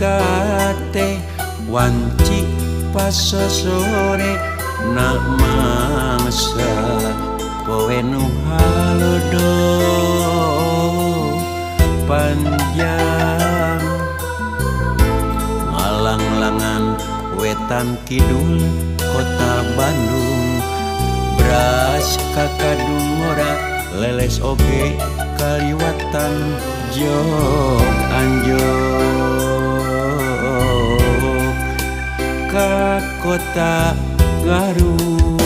Harita teh wanci pas sore nak mangsa poe nu halodo panjang ngalanglangan wetan kidul kota Bandung beras kakadung ora leles oge kaliwatan jog anjog ka kota Garut.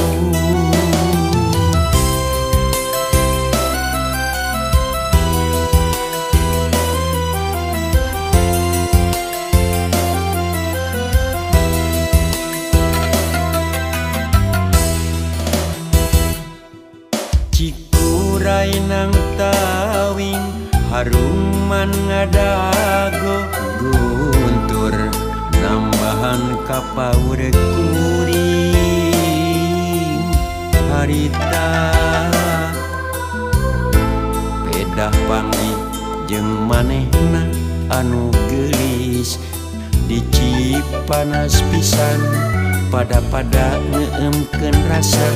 Cikuray nang tawing haruman ngadago guntur nambahan kapaur kuring harita pedah panggih jeung manehna anu geulis di Cipanas pisan pada-pada ngeemkeun rasa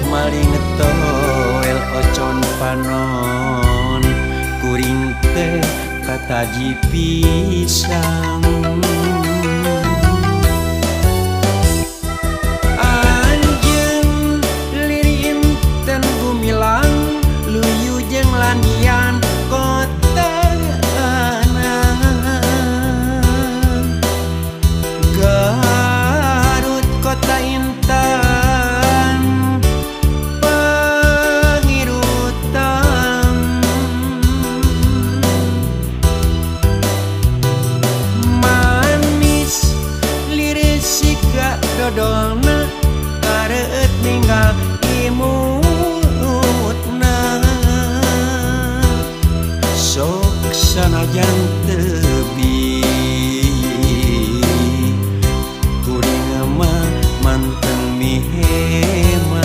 maling toel ocon panon kuring teh kataji pisang. Anjeun liri inten gumilang luyu jeung lanian kota Garut kota intan pangirutan manis liris siga dodolna kareueut ninggal imutna sok sanajan tebi kuring mah manteng miheman.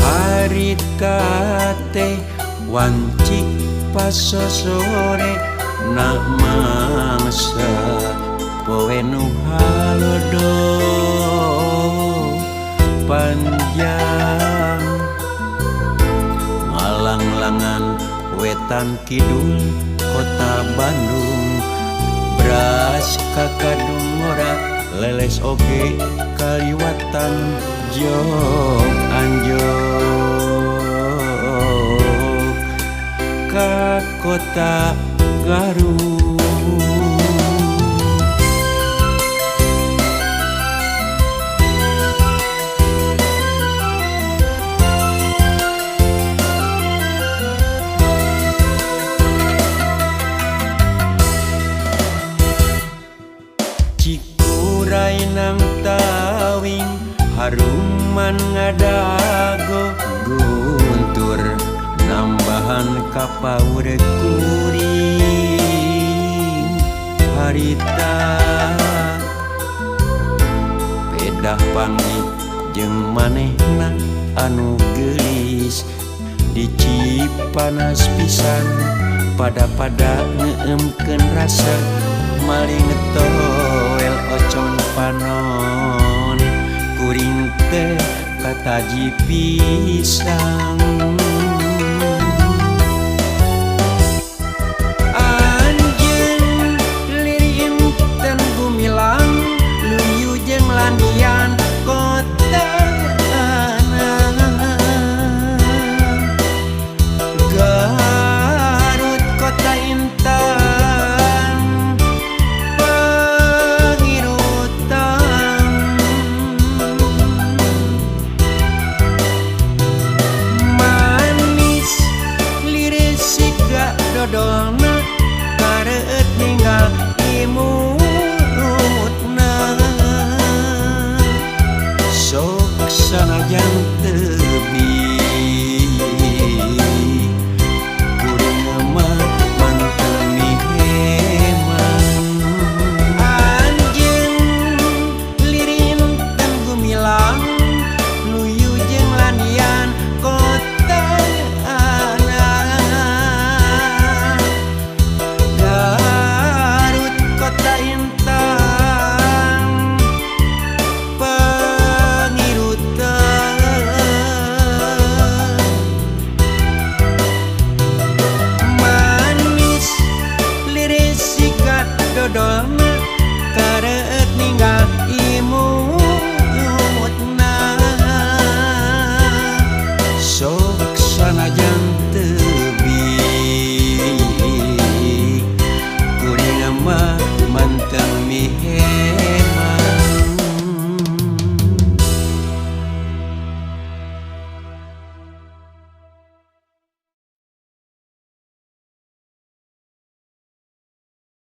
Harita teh wanci pas sore nak mangsa poe nu halodo panjang ngalanglangan wetan kidul kota Bandung beras kakadung ora leles oge kaliwatan jog anjog ka kota Garut. Cikuray nang tawing haruman ngadago guntur nambahan kapaur kuring harita pedah panggih jeung manehna anu geulis di Cipanas pisan pada-pada ngeemkeun rasa maling toel ocon panon kuring teh kataji pisang. Anjeun liri inten gumilang luyu jeung lanian kota Garut kota intan pangirutan dodolna. เห็น